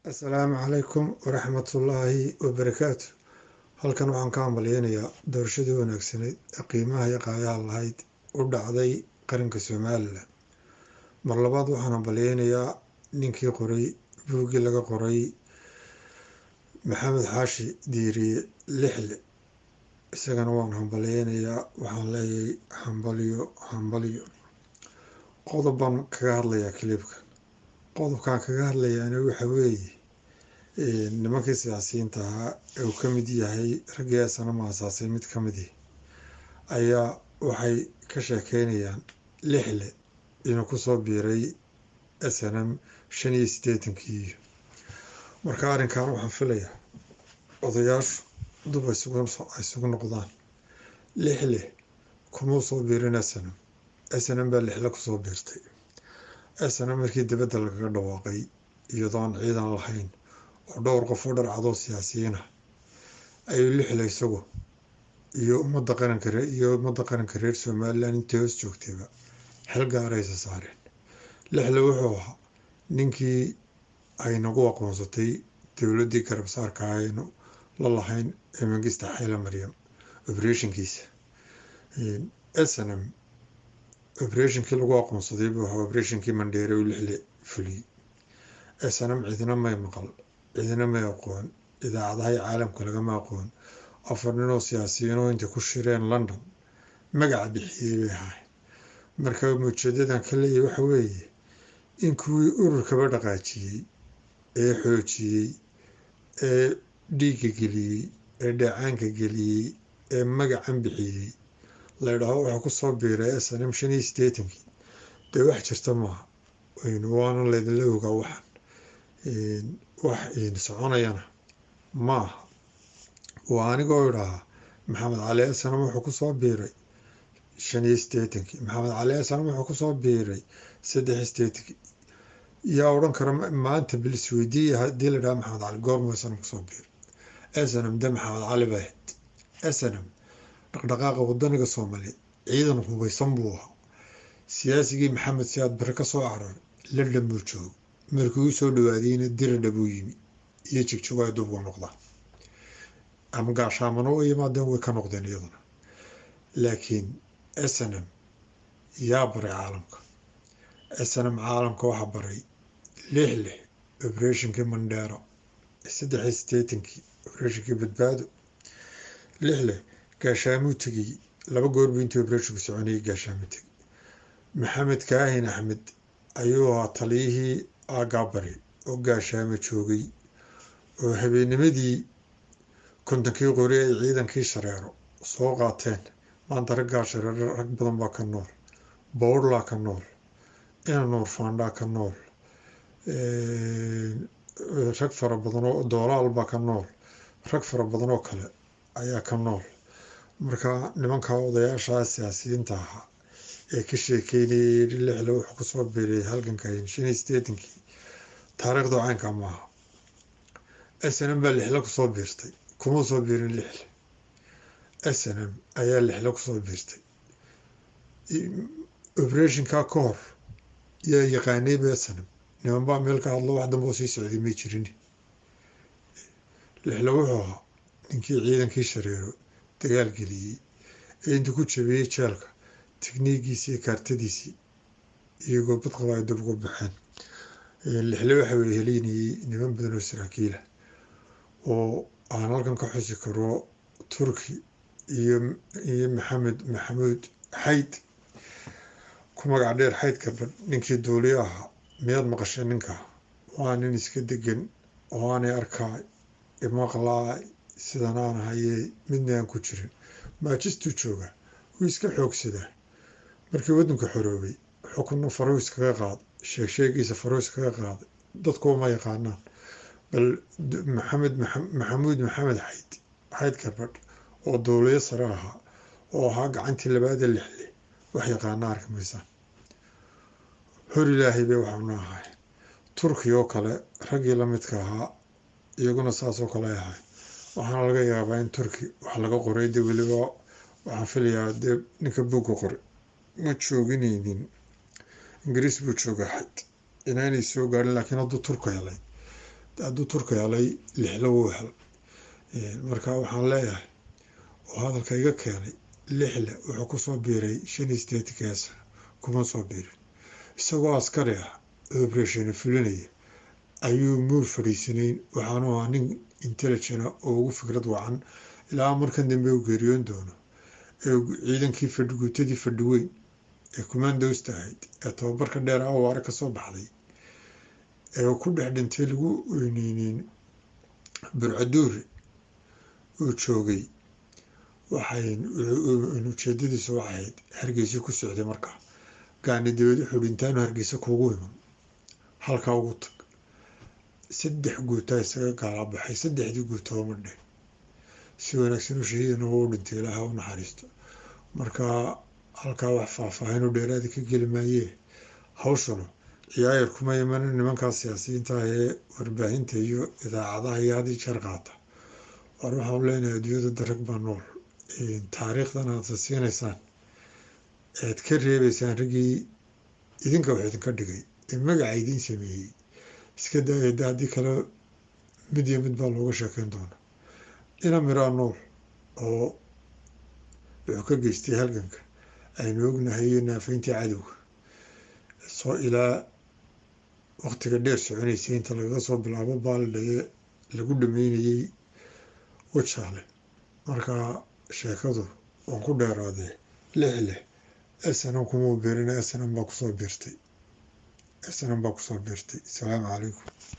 Asalaamu calaykum waraxmatullaahi wabarakaatu. Halkan waxaan ka hambalyeynayaa doorashadii wanaagsaneyd ee qiimaha iyo qaayaha lahayd u dhacday qaranka Somalilan. Mar labaad waxaan hambalyeynayaa ninkii qoray buuggii laga qoray Maxamed Xaashi Diiriye Lixle, isagana waan hambalyeynayaa. Waxaan leeyahay hambalyo, hambalyo. Qodob baan kaga hadlayaa clipkan. Qodobkaan kaga hadlayaana waxa weeye nimankii siyaasiyiinta ahaa ee uu ka mid yahay raggii SNM aasaasay mid ka mid ihi ayaa waxay ka sheekeynayaan Lixle inuu kusoo biiray SNM 85-kii. Marka arrinkan waxaan filayaa odayaashu dub ay isugu noqdaan. Lixle kumuu soo biirin SNM, SNM baa Lixle kusoo biirtay. SNM markii dibadda lagaga dhawaaqay iyadoon ciidan lahayn oo dhowr qof oo dharcadoo siyaasiyiin ah ayuu Lixle isagu iyo ummadda qaranka iyo ummadda qaranka reer Somaliland intii hoos joogtayba xil gaaraysa saareen. Lixle wuxuu ahaa ninkii ay nagu aqoonsatay dowladdii garabsaarka aynu la lahayn ee Mangista Xayla Maryam operationkiisa. SNM operationkii lagu aqoonsaday buu ahaa operationkii Mandheere uu Lixle fuliyey. SNM cidina may maqal, cidina may aqoon, idaacadaha iyo caalamka lagama aqoon. Afar nin oo siyaasiyiin oo intay ku shireen London magaca bixiyey bay ahaayeen. Marka ujeedadan ka leeyahay waxa weeye in kuwii ururkaba dhaqaajiyey ee xoojiyey ee dhiigga geliyey ee dheecaanka geliyey ee magacan bixiyey la idhaaho wuxuu kusoo biiray SNM 85-kii, dee wax jirta maaha. Waana laydinla ogaa, waxan wax soconayana ma aha. Waa anigoo idhaahaa Maxamed Cali SNM wuxuu kusoo biiray 85-kii, Maxamed Cali SNM wuxuu kusoo biiray 83-kii. Yaa odhan kara maanta bilis weydiiya haddii la idhaha Maxamed Cali goormuu SNM kusoo biiray? SNM de Maxamed Cali bay ahayd. SNM dhaqdhaqaaqa wadaniga Soomaaliyeed ciidan hubaysan buu ahaa. Siyaasigii Maxamed Siyaad Barre ka soo cararay London buu joogo, markii uu soo dhawaadayna Diradha buu yimi iyo Jigjigo ay dub uga noqdaan ama Gaashaamano u yimaadeen, way ka noqdeen iyaduna. Laakiin SNM yaa baray caalamka? SNM caalamka waxaa baray Lixlix, operationkii Mandheera 83-kii, operationkii Badbaado. Lixlix Gaashaamuu tegey laba goor buu intii operationku soconayay Gaashaamuu tegey. Maxamed Kaahin Axmed ayuu ahaa taliyihii aagaabari oo Gaashaamo joogay oo habeennimadii 50-kii qori ay ciidankii Shareero soo qaateen. Maanta raggaa Shareero rag badan baa ka nool, Bowrlaa ka nool, Ina Nuur Faandhaa ka nool, rag fara badan oo Doolaal baa ka nool, rag fara badan oo kale ayaa ka nool. Marka nimanka odayaasha siyaasiyiinta ahaa ee ka sheekeynayay Lixle wuxuu kusoo biiray halganka 85-kii, taariikhdu caynka maaha. SNM baa Lixle kusoo biirtay, kuma soo biirin Lixle. SNM ayaa Lixle kusoo biirtay. Operationka ka hor yaa yaqaanayba SNM? Niman baa meel ka hadlo, wax dambe oo sii socday may jirin. Lixle wuxuu ahaa ninkii ciidankii Shareero dagaal geliyey ee intuu ku jabiyey jeelka tikniigiisii iyo kaartadiisii iyagoo badqaba ay dib uga baxeen. Lixle waxa uu helinayey niman badan oo saraakiila oo aan halkan ka xusi karo Turki iyo Maxamed Maxamuud Xayd, ku magac dheer Xayd Gabadh, ninkii duuliyo ahaa. Miyaad maqashay ninka? Waa nin iska degan oo aanay arkaay imaqlaay sidan aan hayey midna aan ku jirin. Maajistuu jooga, wuu iska xoogsadaa. Markii waddanku xoroobay xukunna faruu iskaga qaaday, sheegsheegiisa faruu iskaga qaaday, dadkuwa ma yaqaanaan. Bal Maxamed Maxamuud Maxamed Xayd, Xayd Gabadh, oo duuliyo sare ahaa oo ahaa gacantii labaada Lixle, wax yaqaana arki maysaan. Hor Ilaahay bay waxaanu ahaayeen. Turkiya oo kale raggii lamidka ahaa iyaguna saas oo kale ay ahayn. Waxaana laga yaabaa in Turki wax laga qoray dee weliba waxaan filayaa dee ninka buugga qoray ma jooginaynin, Ingiriis buu joogaa, Xayd inaanay soo gaarin. Laakiin hadduu Turku helay Hadduu Turka helay, Lixle wuu helay. Marka waxaan leeyahay oo hadalka iga keenay, Lixle wuxuu kusoo biiray 85-kaas, kuma soo biirin isagoo askari ah oo operation fulinaya ayuu muu fadhiisanayn. Waxaanu ahaa nin intelligent oo ugu fikrad wacan ilaa markan dambe uu geeriyoon doono, ee ciidankii fadhiguutadii Fadhiweyn ee commandosta ahayd ee tababarka dheer Awaare kasoo baxday ee ku dhex dhintay lagu Burcaduuri uu joogay. Waxay ujeedadiisu waxay ahayd Hargeysa ku socday. Markaa Gaani dabeed wuxuu dhintaanu Hargeysa kuugu iman, halkaa ugu tag. 3 guutaa isaga gaalaa baxay, saddexdii guutaba madhe si wanaagsan u shahiidana wuu u dhintay, Ilaaha u naxariisto. Marka halkaa wax faahfaahin u dheeraada ka geli maayee, hawshanu ciyaayar kuma imanin. Nimankaas siyaasiyiinta ee warbaahinta iyo idaacadaha iyo had iyo jeer qaata, war waxaan leenahay adduunyada darag baa nool. Taariikhdan aad siinaysaan ead ka reebeysaan raggii idinka wax idinka dhigay ee magaca idiin sameeyey, iska daaya. Da haddii kale mid iyo mid baa looga sheekeyn doona. Ina Miraa nool oo wuxuu ka geystay halganka aynu ognahay iyo naafeyntii cadowga soo ilaa waqtiga dheer soconaysay, inta lagaga soo bilaabo Baaldhaye lagu dhameynayey Wajaale. Marka sheekadu waan ku dheeraadee, Lixle SNM kuma biirina, SNM baa kusoo biirtay, SNM baa kusoo biirtay. Asalaamu calaykum.